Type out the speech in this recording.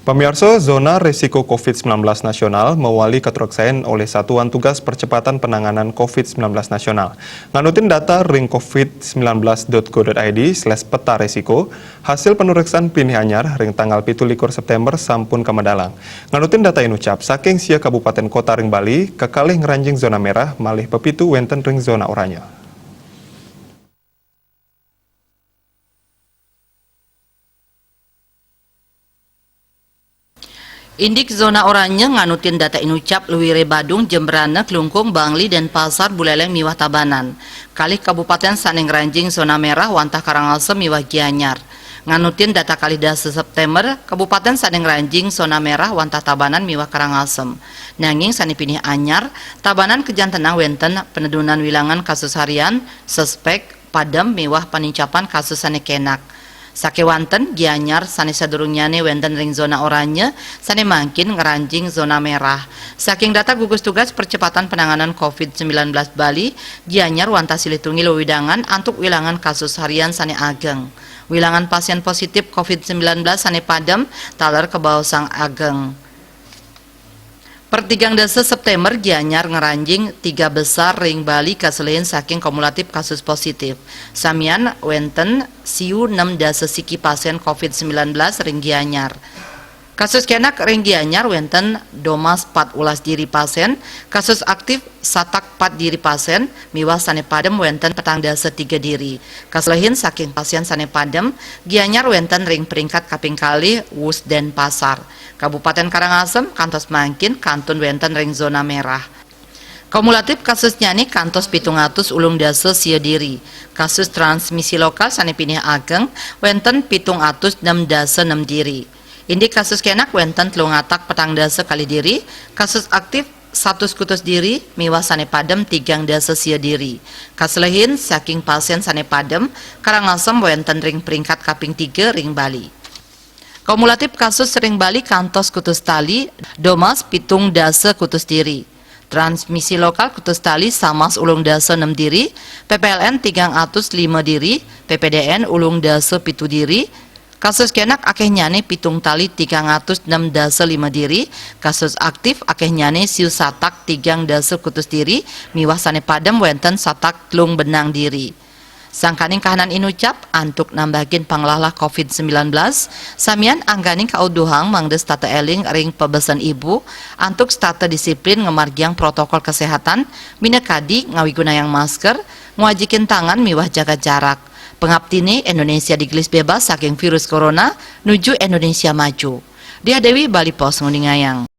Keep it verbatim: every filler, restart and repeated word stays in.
Pamiarsa, zona risiko covid sembilan belas nasional mawali katureksain olih Satuan Tugas Percepatan Penanganan covid sembilan belas Nasional. Nganutin data ring covid sembilan belas dot go dot id slash peta risiko, hasil panureksan pinih anyar ring tanggal pitu likur September sampun kamedalang. Nganutin data inucap, saking sia kabupaten kota ring Bali, kakalih ngranjing zona merah malih pepitu wenten ring zona oranye. Indik zona oranye nganutin data inucap luire Badung, Jembrana, Klungkung, Bangli, Denpasar, Buleleng miwah Tabanan. Kalih kabupaten sane ngranjing zona merah wantah Karangasem miwah Gianyar. Nganutin data kalih dasa September, kabupaten sane ngranjing zona merah wantah Tabanan miwah Karangasem. Nanging sane pinih anyar, Tabanan kajantenang wenten penedunan wilangan kasus harian, suspek, padem miwah panincapan kasus sane kenak. Sakewanten, Gianyar sane sadurungnyane wenten ring zona oranye, sane mangkin ngranjing zona merah. Saking data gugus tugas percepatan penanganan covid sembilan belas Bali, Gianyar wantah silih tunggil wewidangan antuk wilangan kasus harian sane ageng. Wilangan pasien positif covid sembilan belas sane padem taler kabaosang ageng. Per tigang dasa September, Gianyar ngranjing tiga besar ring Bali kaselehin saking kumulatif kasus positif. Samian wenten siu nem dasa siki pasien covid sembilan belas ring Gianyar. Kasus kenak ring Gianyar wenten domas pat ulas diri pasien, kasus aktif satak pat diri pasien, miwah sane padem wenten petang dasa tiga diri. Kaselehin saking pasien sane padem, Gianyar wenten ring peringkat kaping kalih wus Denpasar. Kabupaten Karangasem kantos mangkin kantun wenten ring zona merah. Kumulatif kasusnyane kantos pitung atus ulung dasa sia diri. Kasus transmisi lokal sane pinih ageng wenten pitung atus nem dasa nem diri. Indik kasus kenak wenten telung atak petang dasa kalih diri, kasus aktif satus kutus diri, miwah sane padem tigang dasa sia diri. Kaselehin saking pasien sane padem, Karangasem wenten ring peringkat kaping tiga ring Bali. Kumulatif kasus ring Bali kantos kutus tali, domas pitung dasa kutus diri. Transmisi lokal kutus tali samas ulung dasa nem diri, P P L N tigang atus lima diri, P P D N ulung dasa pitu diri, kasus kenak akehnyane pitung tali tigang atus nem dasa lima diri, kasus aktif akehnyane siu satak tigang dasa kutus diri, miwah sane padem wenten satak telung benang diri. Sangkaning kahanan inucap antuk nambahin panglahlah covid sembilan belas, samian angganing kauduhang mangda setata eling ring pabesen ibu, antuk setata disiplin ngamargiang protokol kesehatan, minakadi ngawigunayang masker, ngwajikin tangan miwah jaga jarak. Pangaptine Indonesia digelis bebas saking virus corona nuju Indonesia maju. Diah Dewi, Bali Post, nguningayang.